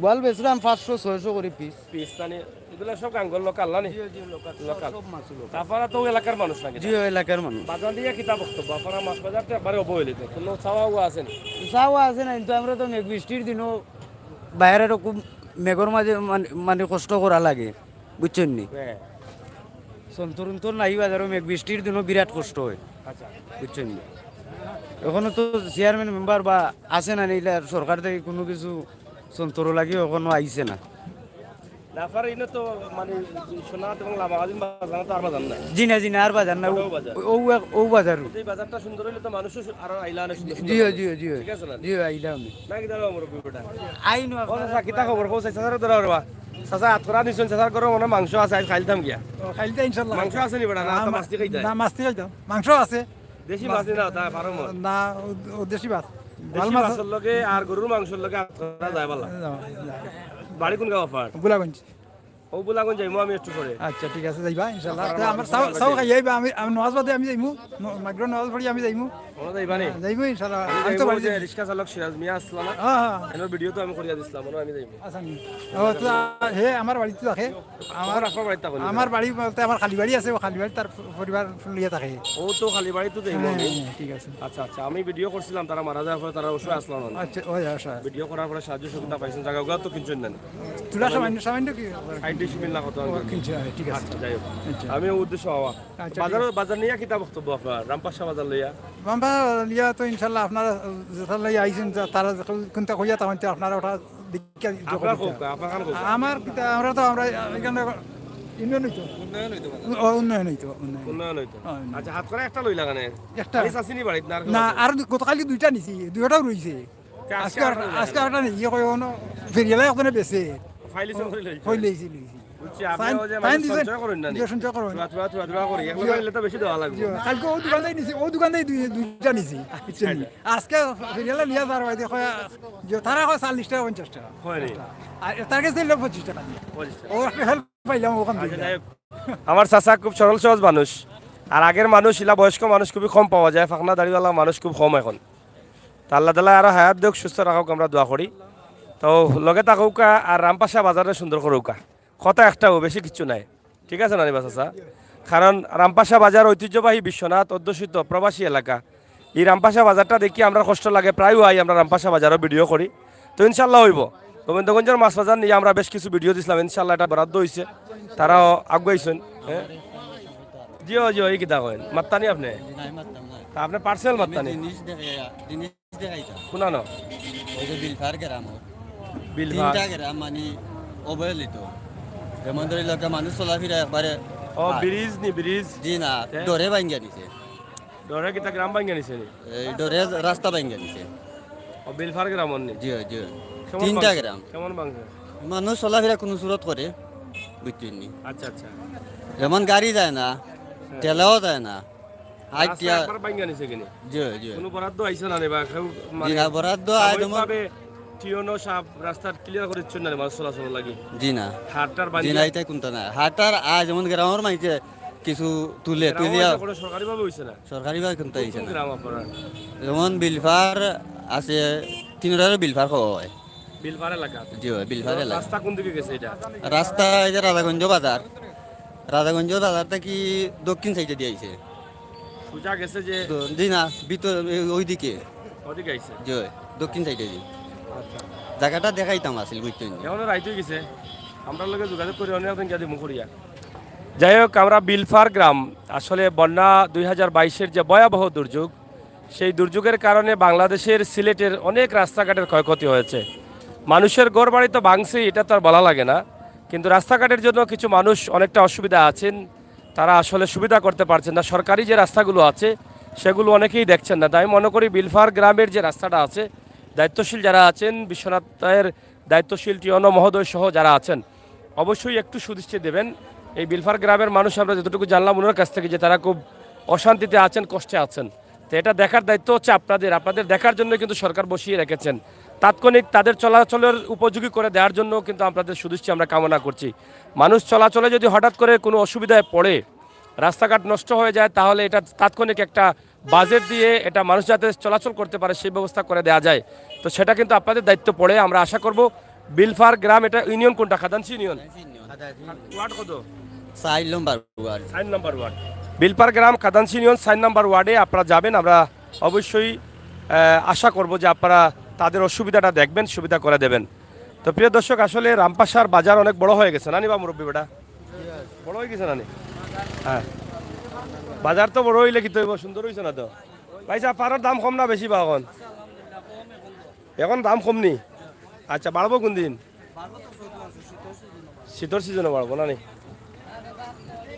গোয়াল বেচলাম পাঁচশো, ছয়শো করি পিস। পিস মানে এগুলা সব গাঙ্গর লোকাল না নি? জি, জি, লোকাল। লোকাল। সব মাছ লোকাল। তারপরে তো এলাকার মানুষ নাকি? জি, এলাকার মানুষ। বাজার নিয়ে কিতা বক্তব্য? আপনারা মাছ বাজার তো একবারে অবহেলিত। কোনো চাওয়া উওয়া আছে নি? চাওয়া আছে না, কিন্তু আমরা তো মেঘ বৃষ্টির দিনও বাইরে এরকম মেঘর মাঝে মানে, মানে কষ্ট করা লাগে, বুঝছেন নি? হ্যাঁ। সন্তর উন্তর নাই বাজারও, মেঘ বৃষ্টির দিনও বিরাট কষ্ট হয়, আচ্ছা। বুঝছেন নি? এখনো তো চেয়ারম্যান মেম্বার বা আছে না, নিলে আর সরকার থেকে কোনো কিছু সন্তর লাগি এখনো আইছে না। না, আপনার এনে তো মানে বিশ্বনাথ এবং লামাকাজিন বাজার তো আর বাজার নাই। জি না, জি না, আর বাজার না। ওটাও বাজার। ও, ও, ও বাজার। এই বাজারটা সুন্দর হইলে তো মানুষও সু-, আরো আইলা অনেক সুন্দর সুন্দর জি, মানুষ। জি, জি। ঠিক আছে না? জি, আইলা আমি। না, কিতা মুরব্বি বেটা? আইন ও, আচ্ছা, কিতা খবর? কও, চাচা, ধরো, ধরো, বা। চাচা, আতকরা নিছইন, চাচার ঘরো মনো অয় মাংস আছে, আইজ খাইলতাম গিয়া। ও, খাইলতাম ইনশাআল্লাহ। মাংস আছে নি বেটা? না, না, তো মা-, মাছ দি খাইতায়। না, মাছ দি খাইতাম। মাংস আছে। দেশি মাছ নি না, তা ফার্মর? না, ও, ও দেশি মাছ। দেশি মাছ আছে। মাছর লগে আর গরুর মাংসর লগে আতকরা যায় ভালা। না, না। বাড়ি কোন গাঁও আপনার? গোলাপগঞ্জ। ও, গোলাপগঞ্জ যাইমু আমি একটু পরে। আচ্ছা, ঠিক আছে, যাইবা ইনশাআল্লাহ। আমার তে আমার চাও, চাও খাইয়া আইবা, আমি, আমি নামাজ বাদে আমি যাইমু, ন-, মাগরিবর নামাজ পড়ি আমি যাইমু। ওরা যাইবা নি? যাইমু ইনশাআল্লাহ। আমি আমি তো যাইমু বাড়ি ওই যে যাইমু। রিক্সা চালক সিরাজ মিয়া আসলা না? হ্যাঁ, হ্যাঁ। এর ভিডিও তো আমি করিয়া দিছিলাম, মনো অয় আমি যাইমু। আচ্ছা, নি। ও, তো, আ, হে আমার বাড়িত থাকে। আমার, আপনার বাড়িত থাকে নি? আমার বাড়ি বলতে আমার খালি বাড়ি আছে, ও খালি বাড়ি তার পরিবার লইয়া থাকে। ও তো খালি বাড়িত যাইমু আমি। হ্যাঁ, ঠিক আছে। আচ্ছা, আচ্ছা, আমি ভিডিও করছিলাম, তারা মারা যাওয়ার পরে তারা অবশ্যই আসলা না। আচ্ছা, ওই আসা। ভিডিও করার পরে সাহায্য সুবিধা পাইছইন, জাগা ওগুলা তো কিনছইন না নি? তুলা সামান্য, সামান্য কি? ষাট ডিসিমিল না কত? ও, কিনছে, হ্যাঁ, ঠিক আছে। আচ্ছা, যাই হোক। আচ্ছা। আমি উদ্দেশ্য হওয়া। আচ্ছা, বাজার, ঠিক আছে। বাজার নিয়া কিতা বক্তব্য আপনার? রামপাশা বাজার লইয়া? রামপাশা বাজার লইয়া তো ইনশাআল্লাহ আপনারা যেটা লইয়া আইছেন, যা-, তারা যখন কোনটা কইয়া তখন তো আপনারা ওটা দেখিয়া যোগাযোগ আপনার করতে কউক্কা, হবে। আপনার খান কউক্কা। আমার কিতা, আমরা তো, আমরা এখানে ইউনিয়ন হইতো। উন্নয়ন হইতো বাজার। ও, উন্নয়ন হইতো, উন্নয়ন। উন্নয়ন হইতো। হ্যাঁ, উন্নয়ন। আচ্ছা, আতকরা একটা লইলা কেনে? একটা। খালি চাচি নি বাড়িত না আর কেউ না, আছে? আর গতকালকে দুইটা নিছি, দুইটাও রইছে। তে আজকে আজকে আর, আরটা লইলা আজকে কেনে? আরটা নেই, ইয়ে কই, অনো ফেরিয়ালা ওখানে বেচে। ফাইলিছে, ফাইল হইছে। ফাইল হইছে, লইছে। বুঝছি, আপনি সাইন, ওই যে সাইন মানে দিছে। সঞ্চয় করইন না নি? জি, সঞ্চয় করইন। থুড়া, থুড়া, থুড়া, থুড়া করি। একলা জি। করিলে তো বেশি দেওয়া লাগবো। জি, কালকে ও দোকান থেকে নিছি, ও দোকান থেকে দুই, দুইটা নিছি, বুঝছেন নি? আচ্ছা। আজকে ফেরিয়ালা নিয়া যার বাড়িতে কয়, যে তারা কয় চল্লিশ টাকা, পঞ্চাশ টাকা। হয় নি? আর তার কাছে নিলে পঁচিশ টাকা দিয়ে। পঁচিশ টাকা। ও একটা হেল্প পাইলাম ওখান আচ্ছা, থেকে। যাই হোক। আমার চাচা খুব সরল সহজ মানুষ। আর আগের মানুষ, ইলা বয়স্ক মানুষ খুবই কম পাওয়া যায়, ফাকনা দাড়িওয়ালা মানুষ খুব কম এখন। তা আল্লাহ তাআলা আরো হায়াত দেউক, সুস্থ রাখউক, আমরা দোয়া করি। তো লগে থাকউক্কা আর রামপাশা বাজারে সুন্দর করউক্কা। কথা একটাও, বেশি কিচ্ছু নাই। ঠিক আছে না নি বা চাচা? কারণ রামপাশা বাজার ঐতিহ্যবাহী বিশ্বনাথ অধ্যুষিত প্রবাসী এলাকা। এই রামপাশা বাজারটা দেখি আমরা কষ্ট লাগে, প্রায় আই আমরা রামপাশা বাজারও ভিডিও করি। তো ইনশাল্লাহ হইব। গোবিন্দগঞ্জের মাছ বাজার নিয়া আমরা বেশ কিছু ভিডিও দিছিলাম, ইনশাল্লাহ এটা বরাদ্দ হইছে, তারাও আগুয়াইছইন। হ্যাঁ? জি, ও, জি, ও, এই কিতা কইন? মাত্তা নি আপনে? জি, না, আমি মাততাম না। তা আপনে পার্সেল আমি মাত্তা নি? জিনিস দেখাইয়া, জিনিস দেখাইতাম। কোনানো? ওই যে বিলফার গ্রাম। বিলফার। তিনটা গ্রাম মানে অবহেলিত। যেমন ধরি লগে মানুষ চলাফিরা একবারে ও, আর ব্রিজ নি, ব্রিজ? জি না, তে? ডরে ভাঙ্গিয়া নিছে। ডরে কিতা গ্রাম ভাঙ্গিয়া নিছে নি? এই ডরে রাস্তা ভাঙ্গিয়া নিছে। ও, বিলফার গ্রাম নি? জি, জি। কেমন তিনটা ভাঙছে? গ্রাম। কেমন ভাঙছে? মানুষ চলাফিরা কোনো সুরত করে, বুঝছেন নি? আচ্ছা, আচ্ছা। যেমন গাড়ি যায় না, হ্যাঁ। ঠেলাও যায় না। রাস্তা হাইটিয়া একবার ভাঙ্গিয়া নিছে কিনি? জি, জি। কোনো বরাদ্দ আইছে না নি বা কেউ মানে জি না, বরাদ্দ আয় যেমন সাময়িকভাবে টিওনো সাহেব রাস্তা ক্লিয়ার করে দিচ্ছেন না নি মানুষ চলাচল লাগি? জি না। হাটটার জি ভাঙ্গিয়া না, এটাই কোনটা না। হাটটার আয় যেমন গ্রামের মাঝে কিছু তুলে, গ্রামে তুলিয়া তো কোনো সরকারিভাবে হইছে না। সরকারিভাবে কোনটা কোন হইছে কোন না। গ্রাম আপনার? যেমন বিলফার আছে, তিনটারও বিলফার কওয়া হয়। বিলফার এলাকা? জি, হয়, বিলফার তো এলাকা। রাস্তা কোন দিকে গেছে এটা? রাস্তা এই যে রাজাগঞ্জ বাজার, রাজাগঞ্জ বাজার থাকি দক্ষিণ সাইডে দিয়ে আইছে। সোজা গেছে যে তো, জি না, ভিতর, এই, ওইদিকে। ওদিকে আইছে? জি, হয়, দক্ষিণ সাইডে জি। আচ্ছা। জায়গাটা দেখাইতাম আছিল, বুঝছেন? এখন রাইত হয়ে গেছে, আমরা লগে যোগাযোগ করি, অনেক দিন গিয়া দিমু করিয়া। যাই হোক, আমরা বিলফার গ্রাম, আসলে বন্যা দুই হাজার বাইশের যে ভয়াবহ দুর্যোগ, সেই দুর্যোগের কারণে বাংলাদেশের সিলেটের অনেক রাস্তাঘাটের ক্ষয়ক্ষতি হয়েছে। মানুষের ঘরবাড়ি তো ভাঙছেই, এটা তো আর বলা লাগে না, কিন্তু রাস্তাঘাটের জন্য কিছু মানুষ অনেকটা অসুবিধা আছেন, তারা আসলে সুবিধা করতে পারছেন না। সরকারি যে রাস্তাগুলো আছে, সেগুলো অনেকেই দেখছেন না। তাই আমি মনে করি বিলফার গ্রামের যে রাস্তাটা আছে, দায়িত্বশীল যারা আছেন, বিশ্বনাথের দায়িত্বশীল টিওনো মহোদয় সহ যারা আছেন, অবশ্যই একটু সুদৃষ্টি দেবেন। এই বিলফার গ্রামের মানুষ, আমরা যতটুকু জানলাম ওনার কাছ থেকে, যে তারা খুব অশান্তিতে আছেন, কষ্টে আছেন। তো এটা দেখার দায়িত্ব হচ্ছে আপনাদের। আপনাদের দেখার জন্য কিন্তু সরকার বসিয়ে রেখেছেন। তাৎক্ষণিক তাদের চলাচলের উপযোগী করে দেওয়ার জন্য কিন্তু আপনাদের সুদৃষ্টি আমরা কামনা করছি। মানুষ চলাচলে যদি হঠাৎ করে কোনো অসুবিধায় পড়ে, রাস্তাঘাট নষ্ট হয়ে যায়, তাহলে এটা তাৎক্ষণিক একটা বাজেট দিয়ে এটা মানুষ যাতে চলাচল করতে পারে, সেই ব্যবস্থা করে দেওয়া যায়। তো সেটা কিন্তু আপনাদের দায়িত্ব পড়ে। আমরা আশা করব বিলফার গ্রাম, এটা ইউনিয়ন কোনটা? কাদানসি ইউনিয়ন। ওয়ার্ড কত? চার নম্বর ওয়ার্ড। চার নম্বর ওয়ার্ড। বিলফার গ্রাম, কাদানসি ইউনিয়ন, চার নম্বর ওয়ার্ডে আপনারা যাবেন। আমরা অবশ্যই, আহ, আশা করব যে আপনারা তাদের অসুবিধাটা দেখবেন, সুবিধা করে দেবেন। তো প্রিয় দর্শক, আসলে রামপাশার বাজার অনেক বড় হয়ে গেছে, না নি বা মুরব্বী বেটা? বড় হয়ে গেছে না নি? হ্যাঁ, বাজার তো বড় হইলে কি তো হইব, সুন্দর হইছে না তো। ভাই সাহেব, ফারর দাম কম না বেশি বা এখন? এখন দাম কম নি? আচ্ছা, বাড়বো কোন দিন? শীতর সিজনে বাড়বো না নি?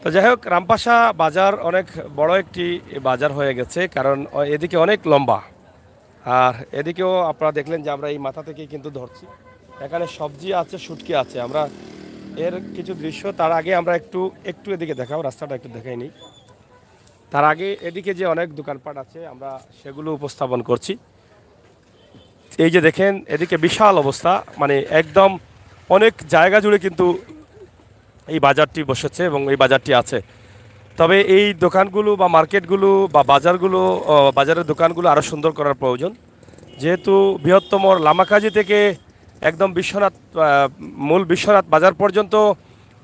তো যাই হোক, রামপাশা বাজার অনেক বড় একটি বাজার হয়ে গেছে, কারণ এদিকে অনেক লম্বা। আর এদিকেও আপনারা দেখলেন যে আমরা এই মাথা থেকে কিন্তু ধরছি। এখানে সবজি আছে, শুটকি আছে। আমরা এর কিছু দৃশ্য। তার আগে আমরা একটু একটু এদিকে দেখাও, রাস্তাটা একটু দেখাই নিই। তার আগে এদিকে যে অনেক দোকানপাট আছে, আমরা সেগুলো উপস্থাপন করছি। এই যে দেখেন, এদিকে বিশাল অবস্থা, মানে একদম অনেক জায়গা জুড়ে কিন্তু এই বাজারটি বসেছে এবং এই বাজারটি আছে। তবে এই দোকানগুলো বা মার্কেটগুলো বা বাজারগুলো, আহ, বাজারের দোকানগুলো আরও সুন্দর করার প্রয়োজন, যেহেতু বৃহত্তম লামাকাজি থেকে একদম বিশ্বনাথ, আহ, মূল বিশ্বনাথ বাজার পর্যন্ত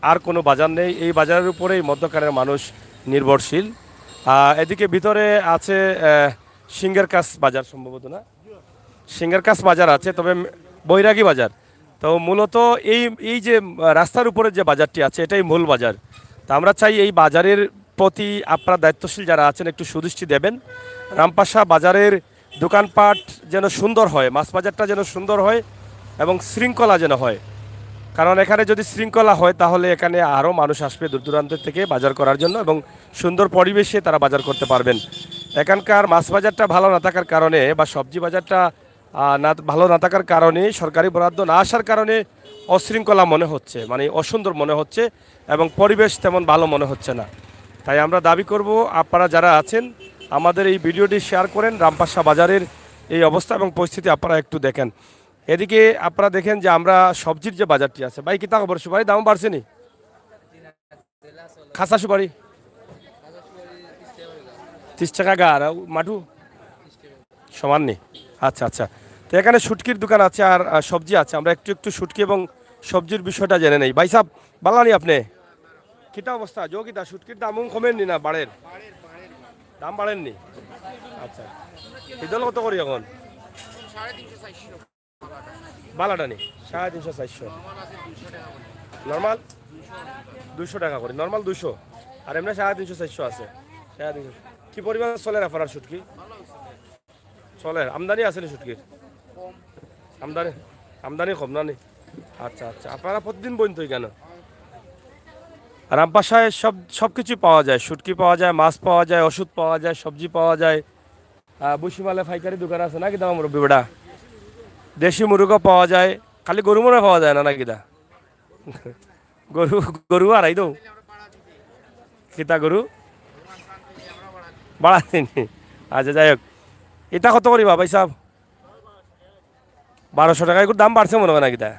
আর কোনো বাজার নেই। এই বাজারের উপরেই মধ্যখানের মানুষ নির্ভরশীল। আহ, এদিকে ভিতরে আছে, আহ, সিঙ্গারকাছ বাজার সম্ভবত, না? সিঙ্গারকাছ বাজার আছে, তবে বৈরাগী বাজার। তো মূলত এই, এই যে, আহ, রাস্তার উপরে যে বাজারটি আছে, এটাই মূল বাজার। তো আমরা চাই এই বাজারের প্রতি আপনারা দায়িত্বশীল যারা আছেন, একটু সুদৃষ্টি দেবেন। রামপাশা বাজারের দোকানপাট যেন সুন্দর হয়, মাছ বাজারটা যেন সুন্দর হয় এবং শৃঙ্খলা যেন হয়। কারণ এখানে যদি শৃঙ্খলা হয়, তাহলে এখানে আরও মানুষ আসবে দূর দূরান্ত থেকে বাজার করার জন্য এবং সুন্দর পরিবেশে তারা বাজার করতে পারবেন। এখানকার মাছ বাজারটা ভালো না থাকার কারণে বা সবজি বাজারটা, আহ, না, ভালো না থাকার কারণে, সরকারি বরাদ্দ না আসার কারণে অশৃঙ্খলা মনে হচ্ছে, মানে অসুন্দর মনে হচ্ছে এবং পরিবেশ তেমন ভালো মনে হচ্ছে না। তাই আমরা দাবি করব, আপনারা যারা আছেন, আমাদের এই ভিডিওটি শেয়ার করেন, রামপাশা বাজারের এই অবস্থা এবং পরিস্থিতি আপনারা একটু দেখেন। এদিকে আপনারা দেখেন যে আমরা সবজির যে বাজারটি আছে, ভাই, কিতা খবর? সুপারি দাম বাড়ছে নি? খাসা সুপারি তিরিশ টাকা গা, আর মাটু সমান নি? আচ্ছা, আচ্ছা। তো এখানে শুটকির দোকান আছে আর, আহ, সবজি আছে। আমরা একটু একটু শুটকি এবং সবজির বিষয়টা জেনে নেই। ভাই সাহেব, বালা নি আপনি? কিতা অবস্থা? জো কিতা, শুটকির দাম কমের নি না বাড়ের? দাম বাড়ের নি? আচ্ছা। ইদল কত করি এখন? বালাটা নি? সাড়ে তিনশো, চারশো। নরমাল দুইশো টাকা করি, নরমাল দুইশো। আর এমনি সাড়ে তিনশো, চারশো আছে। সাড়ে তিনশো। কি পরিমাণ চলের আপনার শুটকি? চলের আমদানি আছে নি শুটকির? আমদানি, আমদানি কম না নি? আচ্ছা, আচ্ছা। আপনারা প্রতিদিন বইন তো কেন? রামপাশায় সব, সব কিছুই পাওয়া যায়। শুটকি পাওয়া যায়, মাছ পাওয়া যায়, ওষুধ পাওয়া যায়, সবজি পাওয়া যায়। আহ, বুসিমালে পাইকারি দোকান আছে নাকি দাম মুরব্বি বেটা? দেশি মুরগও পাওয়া যায়, খালি গরু মনে পাওয়া যায় না নাকি দা? গরু, গরু আড়াই দৌ। কিতা গরু? বাড়া দিনি। আচ্ছা, যাই হোক, এটা কত করিবা ভাই সাহেব? বারোশো টাকা। এগুর দাম বাড়ছে মনে হয় না কিতা?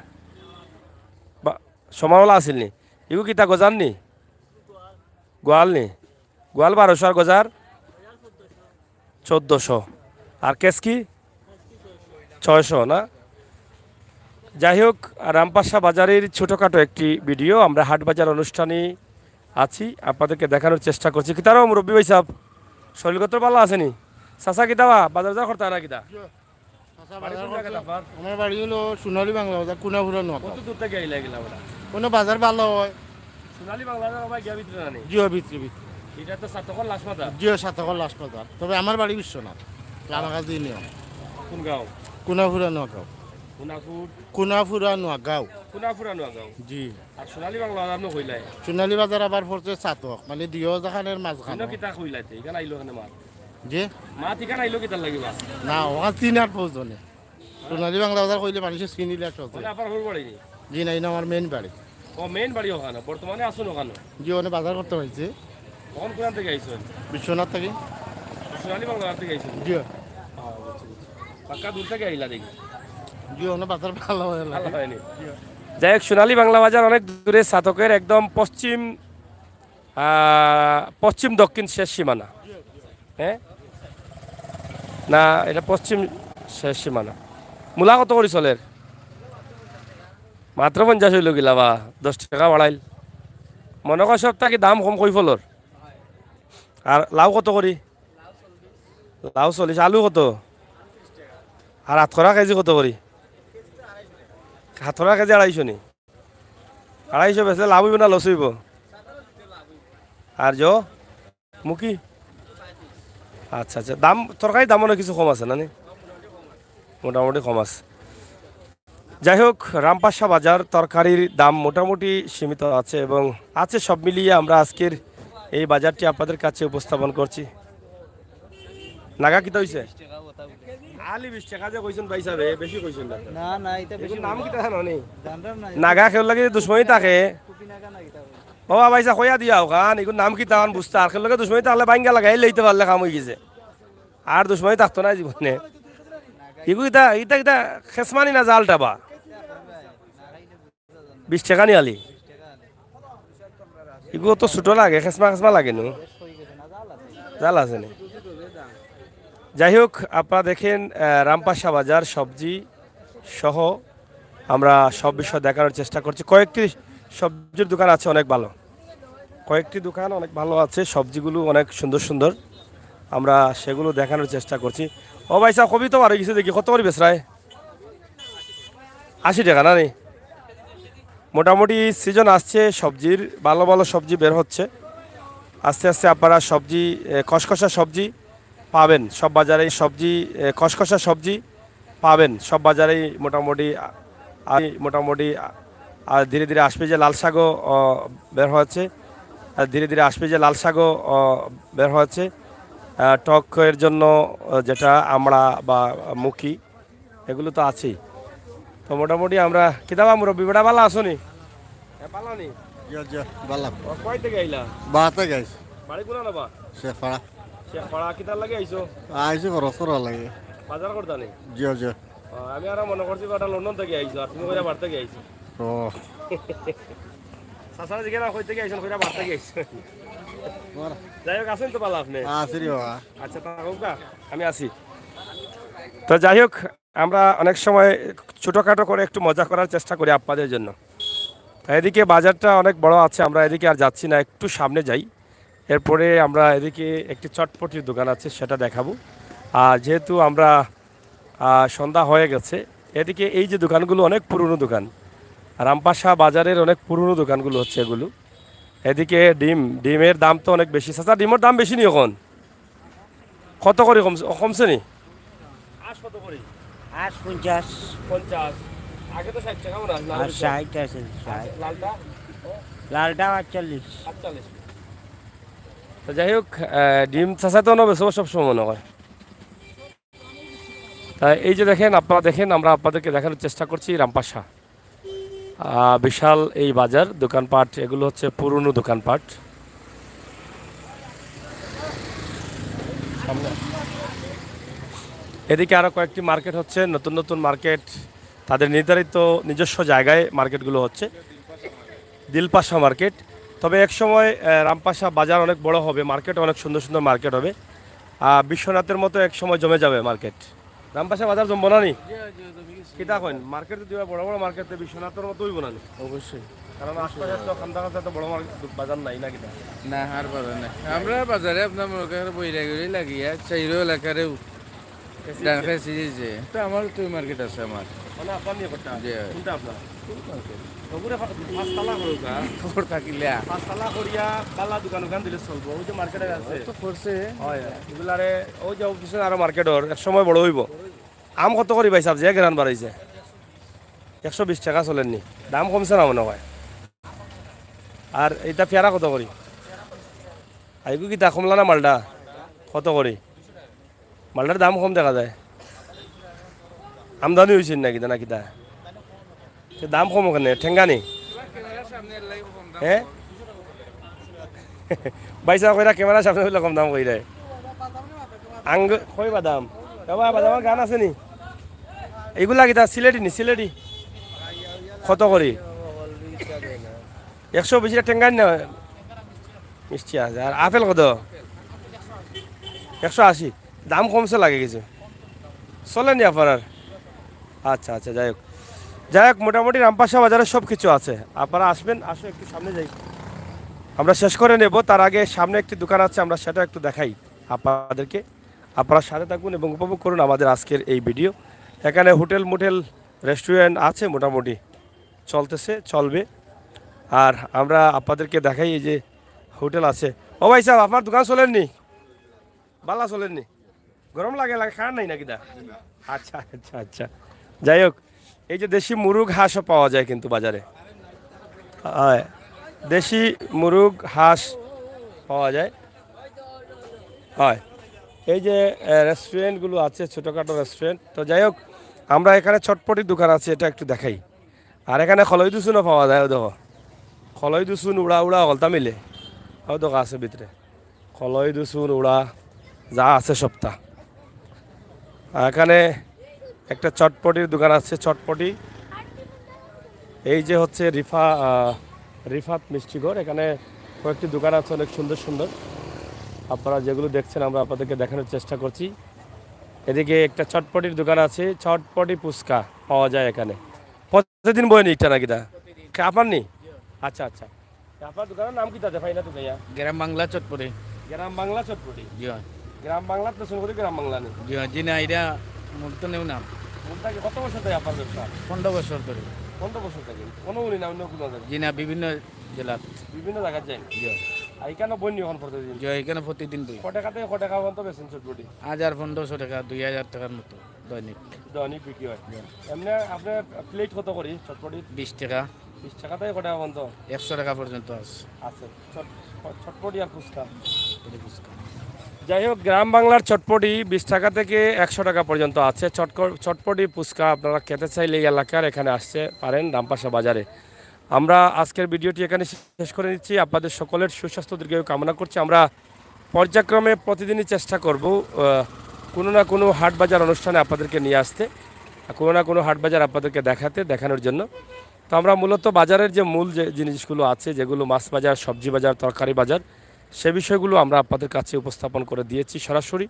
বা-, সমান ওলা আছিল নি? এগু কিতা গজার নি? গোয়াল নি? গোয়াল বারোশো আর গজার চোদ্দশো। আর কেসকি ছয়শো না? যাই হোক, রামপাশা বাজারের ছোটোখাটো একটি ভিডিও। আমরা হাট বাজার অনুষ্ঠানে আছি, আপনাদেরকে দেখানোর চেষ্টা করছি। কিতারও মুরব্বি ভাই সাহেব, শরীরগত ভালো আছে নি? চাচা কিতাবা বাজার যা করতে না কিতা? আচ্ছা, বাড়ি বাজার কোন জায়গাত করতে? আপনার? আমার বাড়ি হলো সোনালী বাংলা বাজার, কুনাফুরা নোয়াগাঁও। কত দূর থেকে আইলা গেলা ওরা? কোনো বাজার ভালো হয়। সোনালী বাংলা বাজার ওবা গিয়া ভিতরে না নি? জি, হয় ভিতরে, ভিতরে। এটা তো সাতকর লাস্ট মাথা। জি, হয় সাতকর লাস্ট বাজার। তবে আমার বাড়ি বিশ্বনাথ, রানাগাছি ইউনিয়ন। কোন গাঁও? কুনাফুরা নোয়াগাঁও। কুনাফুর? কুনাফুরা নোয়াগাঁও। কুনাফুরা নোয়াগাঁও। জি। আর সোনালী বাংলা বাজার আপনি কইলাই? সোনালী বাজার আবার পড়ছে সাতক, মানে দুইও জাহানের মাঝখানে। কিতা কইলাইতে? এখানে আইলো কেনে মাত? জি? মাত এখানে আইলো কিতার লাগি বা? না, ওখানে চিনার প্রয়োজনে। সোনালী বাংলা বাজার কইলে মানুষে চিনিলে একটা হতো। মানে আপনার হুর বাড়ি নি? জি না, এই না আমার মেইন বাড়ি। ও, মেইন বাড়ি ওখানে, বর্তমানে আছেন ওখানে? জি, ওখানে বাজার করতে হয়েছে। কখন কোন থেকে আইছেন? বিশ্বনাথ থেকে। সোনালী বাংলা বাজার থেকে আইছেন? জি। ও, বুঝছি, বুঝছি। পাক্কা দূর থেকে আইলা দেখি। জি, ওখানে বাজার ভালো হয় না। ভালো হয়নি। জি। যাই হোক, সোনালী বাংলা বাজার অনেক দূরে, সাতকের একদম পশ্চিম, আহ, পশ্চিম দক্ষিণ শেষ সীমানা। হ্যাঁ, না, এটা পশ্চিম শেষ সীমানা। মূলা কত করি চলের? মাত্র পঞ্চাশ অইলো গিলা বা, দশ টাকা বাড়াইল। মনে কয় সব থাকি দাম কম কই ফলর। আর লাউ কত করি? লাউ চল্লিশ। আলু কত? আর আতকরা কেজি কত করি? আতকরা কেজি আড়াইশো নি? আড়াইশো বেচলে লাভ অইবো না লস অইবো? আর জো মুখি? আচ্ছা, আচ্ছা, দাম, তরকারির দাম অনেক কিছু কম আছে না নি? মোটামুটি কম আছে। যাই হোক, রামপাশা বাজার তরকারির দাম মোটামুটি সীমিত আছে এবং আছে, সব মিলিয়ে আমরা আজকের এই বাজারটি আপনাদের কাছে উপস্থাপন করছি। নাগা কিতা অইছে? আলি বিশ টেকা যে কইছইন ভাইসাবে, বেশি কইছইন না তো। না, না, ইটা বেশি নাম কিতা জানো নি? নাগা কেউর লাগি দুশমনি থাকে। ও বা ভাইসাব, কইয়া দিয়া অখান, ইগুর নাম কিতা অখান বুঝতা, আর কেউর লগে দুশমনি থাকলে ভাইঙ্গা লাগাই লইতে পারলে কাম অইগেছে। আর দুশমনি থাকতো না জীবনে। ইগু ইতা, ইতা, ইতা খেসমানি না জালটা বা? বিশ টেকা নি আলি? ইগু তো ছোট লাগে, খেসমা খেসমা লাগে নু। জাল আছে নি? যাই হোক, আপনারা দেখেন, আহ, রামপাশা বাজার সবজি সহ আমরা সব বিষয় দেখানোর চেষ্টা করছি। কয়েকটি সবজির দোকান আছে অনেক ভালো, কয়েকটি দোকান অনেক ভালো আছে, সবজিগুলো অনেক সুন্দর সুন্দর, আমরা সেগুলো দেখানোর চেষ্টা করছি। ও ভাইসাব, কবি তো বাড়ি গেছে দেখি, কত করি বেচরায়? আশি টেকা না নি? মোটামুটি সিজন আসছে সবজির, ভালো ভালো সবজি বের হচ্ছে। আস্তে আস্তে আপনারা সবজি, এ, খসখসা সবজি পাবেন সব বাজারেই, সবজি, এ, খসখসা সবজি পাবেন সব বাজারেই মোটামুটি। আ-, আ-, মোটামুটি, আ-, আর ধীরে ধীরে আসবে যে লাল শাকও, অ, বের হয়েছে, আর ধীরে ধীরে আসবে যে লাল শাকও, অ, বের হয়েছে। আ, টকের জন্য, অ, যেটা আমরা বা মুখি, এগুলো তো আছেই। তো মোটামুটি আমরা, কিতা বা মুরব্বি, বেটা ভালা আছো নি? এ, ভালা নি? জি, জি, ভালা। ও, কই থেকে আইলা? বাতে গাইস। বাড়ি কোন না বা? শেখপাড়া। শেখপাড়া, কিতার লাগি আইছো? আইছি খরচ করার লাগি। বাজার করতা নি? জি, জি। ও, আমি আরো মনে করছি বেটা লন্ডন থেকে আইছো, আর তুমি কইরা বাড়ি থেকে আইছো। ও। চাচারা জিজ্ঞেস না, কই থেকে আইছেন, কইরা বাড়ি থেকে আইছেন। যাই হোক, আছেন তো ভালা আপনি? আছি রে বাবা। আচ্ছা, তা হোক না, আমি আছি। তো যাই হোক, আমরা অনেক সময় ছোটোখাটো করে একটু মজা করার চেষ্টা করি আপনাদের জন্য। তো এদিকে বাজারটা অনেক বড় আছে, আমরা এদিকে আর যাচ্ছি না, একটু সামনে যাই। এরপরে আমরা এদিকে একটি চটপটির দোকান আছে, সেটা দেখাবো। আর যেহেতু আমরা, আহ, সন্ধ্যা হয়ে গেছে, এদিকে এই যে দোকানগুলো অনেক পুরনো দোকান, রামপাশা বাজারের অনেক পুরনো দোকানগুলো হচ্ছে এগুলো। এদিকে ডিম, ডিমের দাম তো অনেক বেশি। চাচা, ডিমের দাম বেশি নি এখন? কত করি কমছে, কমছে নি? আজ কত করি? আজ পঞ্চাশ। পঞ্চাশ। আগে তো ষাট টাকা মনে হয়, না আর বেশি? ষাট আছে, ষাট। আচ্ছা, লালটা? লালটা আটচল্লিশ। আটচল্লিশ। তো যাই হোক, আহ, ডিম চাচা তো অনো বেচো সব সময় মনে হয়। তা এই যে দেখেন, আপনারা দেখেন, আমরা আপনাদেরকে দেখানোর চেষ্টা করছি রামপাশা। আহ, বিশাল এই বাজার, দোকানপাট, এগুলো হচ্ছে পুরনো দোকানপাট। সামনে। এদিকে আরো কয়েকটি মার্কেট হচ্ছে, নতুন নতুন মার্কেট, তাদের নির্ধারিত নিজস্ব জায়গায় মার্কেটগুলো হচ্ছে। দিলপাশা মার্কেট। তবে এক সময়, আহ, রামপাশা বাজার অনেক বড় হবে, মার্কেট অনেক সুন্দর সুন্দর মার্কেট হবে। আহ, বিশ্বনাথের মতো এক সময় জমে যাবে মার্কেট। রামপাশা বাজার জমবো না নি? জি, জি, জমে গেছে। কিতা কইন? মার্কেট যদি হয় বড় বড় মার্কেট, তো বিশ্বনাথের মতো অইবো না নি? অবশ্যই। কারণ আশপাশে তো খান্দাখাসা তো বড় মার্কেট, বাজার নাই না কিতা? না, আর বাজার নাই। আমরা বাজারে আপনার মনে করেন বৈরাগিরি লাগিয়া চাইরো এলাকারেও ডান খাই সিরিজে। তো আমার তো মার্কেট আছে আমার। মানে আপনার নিয়ে করতে? জি। কোনটা আপনার? কোন মার্কেট? ওগুলো পা-, পাঁচতলা করুক, হ্যাঁ? খবর থাকিলে। পাঁচতলা করিয়া বালা দোকান উকান দিলে চলবো। ওই যে মার্কেটে আছে। তো করছে। হয়, হয়। এগুলারে, ওই যে পিছনে আরো মার্কেট ওর, এক সময় বড় হইব। আম কত করি ভাইসাব? যে গ্রান বাড়াইছে। একশো বিশ টাকা চলেননি। দাম কমছে না মনে হয়। আর এটা পেয়ারা কত করি? আইগু কিতা কমলা না মালটা? কত করি? মালটার দাম কম দেখা যায়। আমদানি হইছে না কিতা, না কিতা? তে দাম কম কেনে? ঠেঙ্গা নি? হ্যাঁ? ভাইসাব কইরা ক্যামেরার সামনে অইলে কম দাম কইরা। আঙ্গ-, কই বাদাম? বাবা, বাদামর গান আছে নি? এগুলা কিতা সিলেটি নি? সিলেটি? কত করি? একশো বিশ টেঙ্গা নি না? মিষ্টি আছে। আর আপেল কত? একশো আশি। দাম কমছে লাগে কিছু। চলেনি আপনার? আচ্ছা, আচ্ছা, যাই হোক। যাই হোক, মোটামুটি রামপাশা বাজারে সব কিছু আছে। আপনারা আসবেন, আসো একটু সামনে যাই। আমরা শেষ করে নেব, তার আগে সামনে একটি দোকান আছে, আমরা সেটা একটু দেখাই আপনাদেরকে। আপনারা সাথে থাকুন এবং উপভোগ করুন আমাদের আজকের এই ভিডিও। এখানে হোটেল মোটেল, রেস্টুরেন্ট আছে মোটামুটি, চলতেছে, চলবে। আর আমরা আপনাদেরকে দেখাই এই যে হোটেল আছে। ও ভাইসাব, আপনার দোকান চলেননি? বালা চলেননি? গরম লাগে, লাগে, খাওয়ার নাই নাকি দা? আচ্ছা, আচ্ছা, আচ্ছা। যাই হোক, এই যে দেশি মুরুগ হাঁসও পাওয়া যায় কিন্তু বাজারে। হয়, দেশি মুরুগ হাঁস পাওয়া যায়। হয়, এই যে রেস্টুরেন্টগুলো আছে, ছোটোখাটো রেস্টুরেন্ট। তো যাই হোক, আমরা এখানে চটপটির দোকান আছে, এটা একটু দেখাই। আর এখানে খলই দুসুনও পাওয়া যায়। ওই দেখো, খলই দুসুন উড়া উড়া হকলতা মিলে। ওই দেখো, আছে ভিতরে খলই দুসুন উড়া, যা আছে সবটা। আর এখানে একটা চটপটির দোকান আছে, চটপটি। এই যে হচ্ছে রিফা আহ, রিফাত মিষ্টিঘর, এখানে কয়েকটি দোকান আছে অনেক সুন্দর সুন্দর। আপনারা যেগুলো দেখছেন, আমরা আপনাদেরকে দেখানোর চেষ্টা করছি। এদিকে একটা চটপটির দোকান আছে, চটপটি ফুচকা পাওয়া যায় এখানে। প্রতিদিন বয় নি ইটা নাকি দা? খে-, আপনার নি? আচ্ছা, আচ্ছা। আপনার দোকানের নাম কিতা দেখাই না তো ভাইয়া? গ্রাম বাংলা চটপটি। গ্রাম বাংলা চটপটি। জি অয়। গ্রাম বাংলা তো শুরু করি, গ্রাম বাংলা নেই। জি অয়, জি না, এটা মূলত নেও নাম। মূলটা কি কত বছর ধরে আপনার ব্যবসা? পনেরো বছর ধরে। পনেরো বছর থেকে? কোনো উনি না, অন্য কোনো জায়গায়? জি না, বিভিন্ন জেলাত। বিভিন্ন জায়গায় যাই? জি অয়। আর এখানে বই নি এখন প্রতিদিন? জি অয়, এখানে প্রতিদিন বই। ক টাকা থেকে ক টাকা পর্যন্ত বেচেন চটপটি? হাজার, পনেরোশো টাকা, দুই হাজার টাকার মতো দৈনিক। দৈনিক বিক্রি হয়। জি। এমনি আপনার প্লেট কত করি চটপটি? বিশ টাকা। বিশ টাকা থেকে ক টাকা পর্যন্ত? একশো টাকা পর্যন্ত আছে। আছে। চট-, চটপটি আর ফুচকা? চটপটি ফুচকা। যাই হোক, গ্রাম বাংলার চটপটি বিশ টাকা থেকে একশো টাকা পর্যন্ত আছে। চটক-, চটপটি ফুচকা আপনারা খেতে চাইলে এই এলাকার এখানে আসতে পারেন রামপাশা বাজারে। আমরা আজকের ভিডিওটি এখানে শেষ করে নিচ্ছি। আপনাদের সকলের সুস্বাস্থ্য দীর্ঘায়ু কামনা করছি। আমরা পর্যায়ক্রমে প্রতিদিনই চেষ্টা করব, আহ, কোনো না কোনো হাট বাজার অনুষ্ঠানে আপনাদেরকে নিয়ে আসতে, কোনো না কোনো হাট বাজার আপনাদেরকে দেখাতে, দেখানোর জন্য। তো আমরা মূলত বাজারের যে মূল যে জিনিসগুলো আছে, যেগুলো মাছ বাজার, সবজি বাজার, তরকারি বাজার, সে বিষয়গুলো আমরা আপনাদের কাছে উপস্থাপন করে দিয়েছি সরাসরি।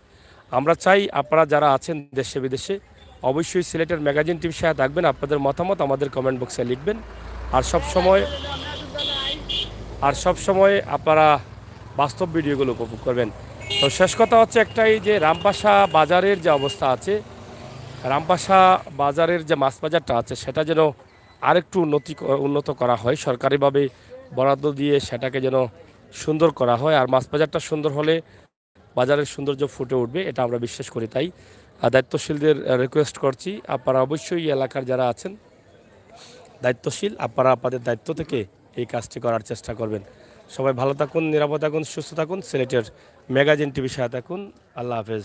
আমরা চাই আপনারা যারা আছেন দেশে বিদেশে, অবশ্যই সিলেটের ম্যাগাজিন টিভির সাথে থাকবেন। আপনাদের মতামত আমাদের কমেন্ট বক্সে লিখবেন। আর সব সময় আর সব সময় আপনারা বাস্তব ভিডিওগুলো উপভোগ করবেন। তো শেষ কথা হচ্ছে একটাই, যে রামপাশা বাজারের যে অবস্থা আছে, রামপাশা বাজারের যে মাছ বাজারটা আছে, সেটা যেন আরেকটু উন্নতি ক-, উন্নত করা হয়, সরকারিভাবে বরাদ্দ দিয়ে সেটাকে যেন সুন্দর করা হয়। আর মাছ বাজারটা সুন্দর হলে বাজারের সৌন্দর্য ফুটে উঠবে, এটা আমরা বিশ্বাস করি। তাই, আহ, দায়িত্বশীলদের, আহ, রিকোয়েস্ট করছি, আপনারা অবশ্যই এই এলাকার যারা আছেন দায়িত্বশীল, আপনারা আপনাদের দায়িত্ব থেকে এই কাজটি করার চেষ্টা করবেন। সবাই ভালো থাকুন, নিরাপদ থাকুন, সুস্থ থাকুন। সিলেটের ম্যাগাজিন টিভির সাথে থাকুন। আল্লাহ হাফেজ।